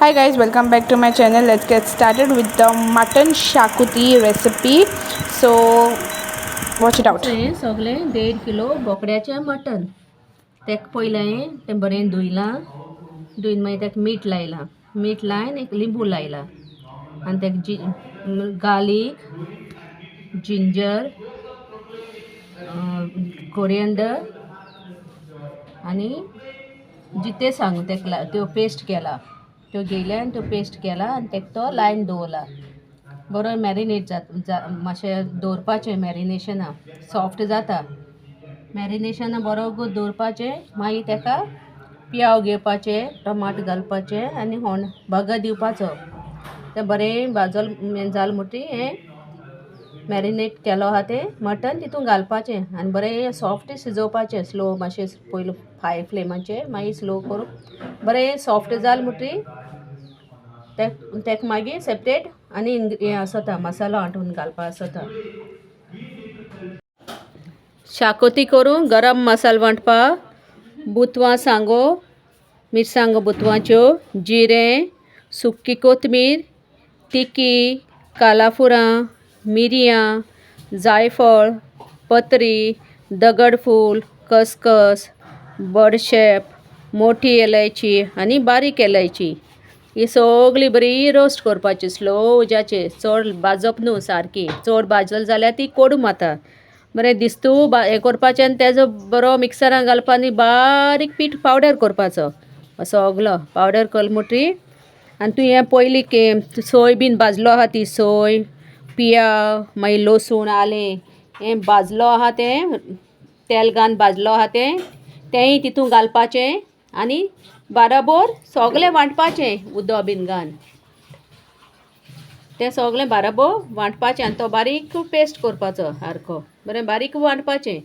Hi guys, welcome back to my channel. Let's get started with the mutton xacuti recipe. So watch it out. हें सगळें 1.5 kilo बोकड्याचें mutton. तेका पयलें हांवें तें बरें धुयलां, धुयन मागीर तेका मीठ लायलां, मीठ लायन एक लिंबू लायला आनी तेका गार्लीक, जिंजर, कोरियंडर आनी जिते सांगू तेका त्यो पेस्ट केला, त्यो घेयल्या आनी त्यो पेस्ट केला आनी तेका तो लायन दवरला. बरो मॅरिनेट जाता, मातशें दवरपाचें मॅरिनेशना, सॉफ्ट जाता. मॅरिनेशना बरो दवरपाचें. मागीर तेका पियाव घेवपाचें, टमाट घालपाचें आनी होण बगर दिवपाचो. तें बरें भाजल जालें म्हणटकीर हें मॅरिनेट केलो आहा तें मटन तितून घालपाचें आनी बरें सॉफ्ट शिजोवपाचें. स्लो मातशें पयलू हाय फ्लेमाचेर, मागीर स्लो करून बरें सॉफ्ट जालें म्हणटकीर तेका मागीर सेपरेट आनी हें आसता मसालो आटून घालपा आसता. शाकोती करूंक गरम मसालो वांटपा, बुतवां सांगो, मिरसांगो बुतवांच्यो, जिरें, सुकी कोथमीर, तिकी, कालाफुरां, मिरयां, जायफळ, पत्री, दगडफूल, खसखस, बडशेप, मोठी एलायची आनी बारीक एलायची. ही सगळी बरी रोस्ट करपाची स्लो उज्याचेर, चड भाजप न्हू सारकी, चड भाजल जाल्यार ती कोडू मारता. बरें दिस्तू हें करपाचें आनी तेजो बरो मिक्सरान घालपा आनी बारीक पीठ पावडर करपाचो, सगलो पावडर केलो म्हणटकीर आनी तूं हें पयलीं सोय बीन भाजलो आहा ती सोय, पियाव, मागीर लसूण, आलें हें भाजलो आहा तें तेल घालून भाजलो आहा तें तेंय तितून घालपाचें आनी बाराबोर सगलें वांटपाचें, उदक बीन घालून तें सगलें बाराबोर वांटपाचें आनी तो बारीक पेस्ट करपाचो, सारको बरें बारीक वांटपाचें.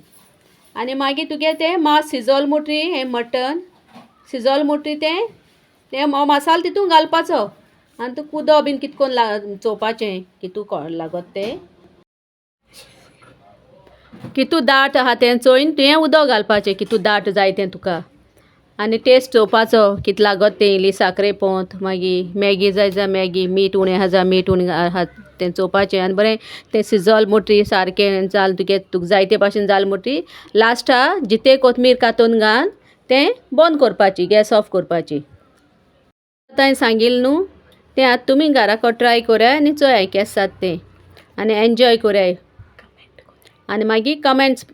आनी मागीर तुगे तें मांस शिजोल म्हणटकीर हें मटन शिजोल म्हणटकीर तें तें मसालो तितून घालपाचो आनी तुका उदक बीन कितकोन चोवपाचें कितू लागत तें, कितू दाट आहा तें चोयन तुवें उदक घालपाचें, कितू दाट जाय तें तुका. आनी टेस्ट चोवपाचो कितें लागत तें, इल्ली साकरे पोंत, मागीर मॅगी जाय जाल्यार मॅगी, मीठ उणें आहा जाल्यार मीठ उणें आहा तें चोवपाचें. आनी बरें तें शिजोल म्हणटकीर सारकें जालें तुगे, तुका जाय ते भाशेन जालें म्हणटकीर लास्टा जिते कोथमीर कातून घालून तें बंद करपाची, गॅस ऑफ करपाची. आतां हांवें सांगिल्लें न्हू तें आतां तुमी घराको ट्राय कोराय आनी चोयाय केस जाता तें आनी एन्जॉय कोराय आनी मागीर कमेंट्स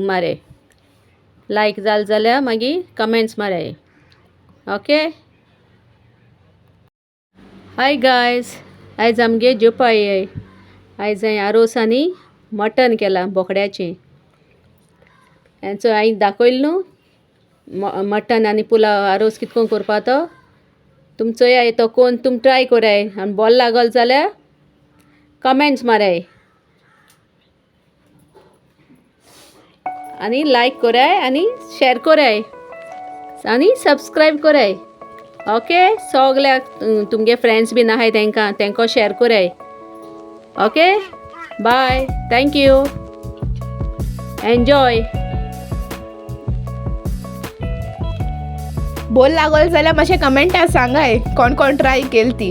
माराय, लायक जालें जाल्यार मागीर कमेंट्स माराय. ओके, हाय गायज, आयज आमगे जेवपा येय. आयज हांवें आरोस आनी मटन केलां बोकड्याचें. हेंचो हांवें दाखयलें न्हू मटन आनी पुलाव आरोस कितको करपा तो तुम चोयाय, तो कोण तुम ट्राय कोराय आनी बोल लागल जाल्यार कमेंट्स माराय आनी लायक कोराय आनी शेर कोराय आनी सबस्क्रायब कोराय. ओके, सगल्याक तुमगे फ्रेंड्स बीन आहाय तेंकां तेंकां शेर कोराय. Okay, bye, thank you, enjoy. बोल लागल जाल्यार मातशें कमेंटान सांगाय कोण कोण ट्राय केल ती.